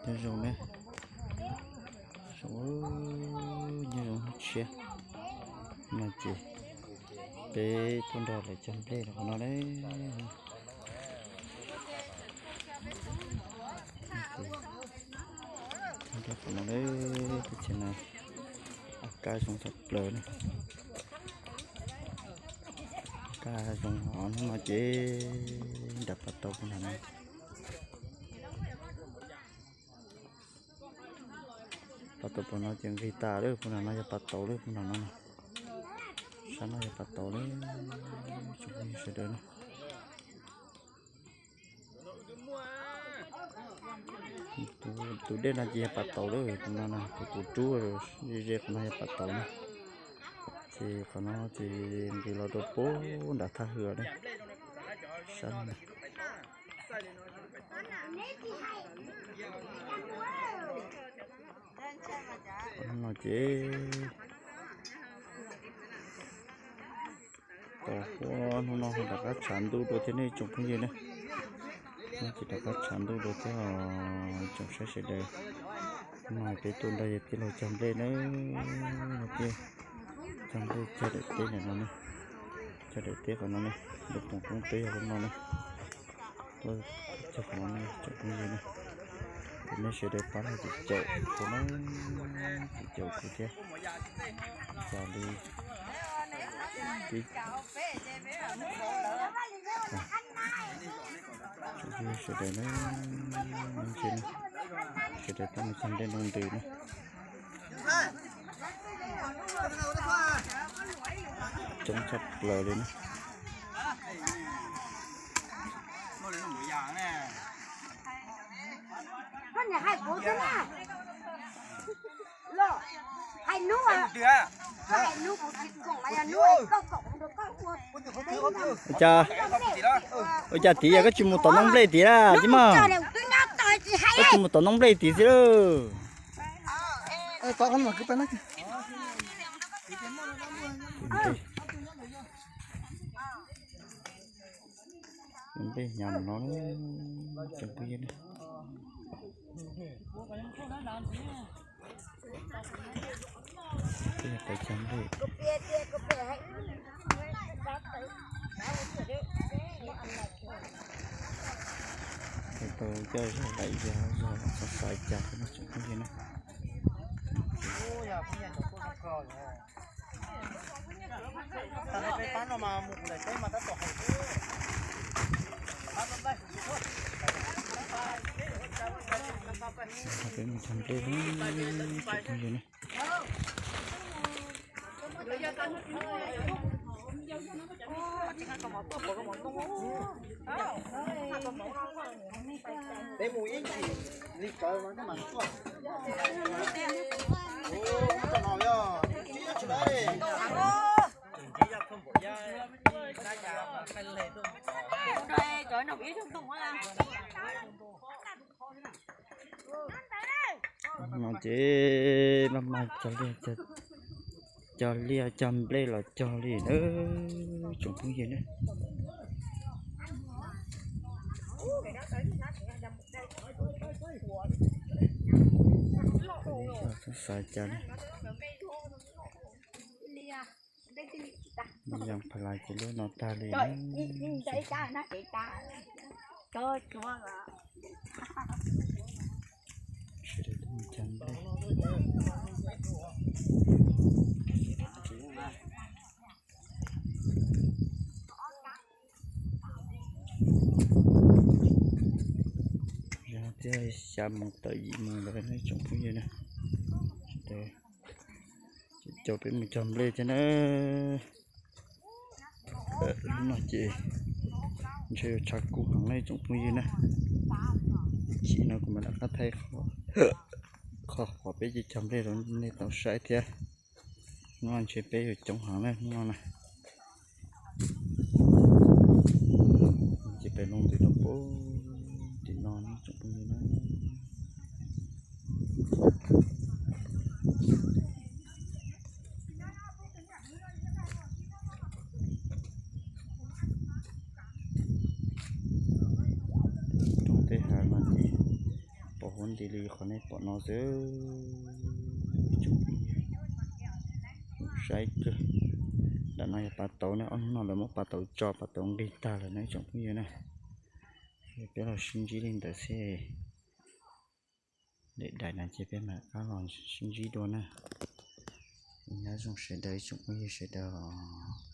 Nyob zoo ne, zoo, nyob zoo hnub tshiab no ces peb tuaj nrog lawv cog nplej rau qhov no ne. Nrog qhov no ne, teb chaws no a kab zoo tshaj plaws ne. Kab zoo hov hnub no ces nram pas tau puag nram no. Pas tau puag no ces nqis tas lawm, puag nram no yog pas tau lawm, puag nram no. Sab no yog pas tau lawm, tsoom phooj ywg sawv daws na. Tus dej no ces yog pas tau lawm, tus no na, tus tus rub ze ze qhov no yog pas tau na. Ces qhov no ces nqis los rau puag nram thaj hwm ne, sab no na. Qhov no ces tau huab hnub no ho rov qab tshav ntuj dua thiab nej tsoom phooj ywg na. No ces rov qab tshav ntuj dua thiab os tsoom saib sawv daws. Hnub no peb tuaj nrog yawg tij laug cog nplej na, yawg tij cog nplej cog daim teb ntawm no ne, cog daim teb qhov no ne, lub poom koob peb yog lub no ne. Tuaj cog qhov no ne tsoom phooj ywg na. Ces nej sawv daws pab laug caum kuv na, ces caum kuv thiab. Cas li tib tsoom phooj ywg sawv daws na, sawv daws tuaj mus cog nplej nroo ntws na. Coob tshaj plaws li na. Ua cas, ua cas tid yog koj tsis mus tom noob nplej tid laj tib maj? Koj tsis mus tom noob nplej tid xwb lawm. Nplej hnyav no, tsoom phooj ywg ne. Peb yog pais cog nplej. Peb tau coj zog laim zog zog los xav xav cas no tsoom phooj ywg na. Peb mus cog nplej tsoom phooj ywg na. No ces maj mam cog liaj cog nplej los cog li na tsoom phooj ywg na. Xav cas li. Yog pha lais ces lub no tag li. Sawv daws tuaj mus cog nplej. Yog thiaj xya moos tawm yim moos lawm ne tsoom phooj ywg na. Sawv daws caum peb mus cog nplej thiab na. Hnub no ces ntshe yuav tshav kub heev ne tsoom phooj ywg na. Ib chim no kuv mam rov qab thaij qhov uas peb cog nplej rau nej tau saib thiab. Hnub no ntshe peb yuav coob heev na hnub no na. Ces peb los ntws rau puag tim no tsoom phooj ywg na. Roob tej hav no ces pom Nti li qhov nej pom no xwb, ib tsoom phooj ywg, zoo saib kawg. Nram no yog pas tauv na, ob hnub no lawv muab pas tauv tso, pas tauv nqig tag lawm na ib tsoom phooj ywg na. Peb los sib ntsib li ntawd xwb, daim daim no ces peb mam rov qab los sib ntsib dua na. Nyob zoo sawv daws ib tsoom phooj ywg sawv daws os.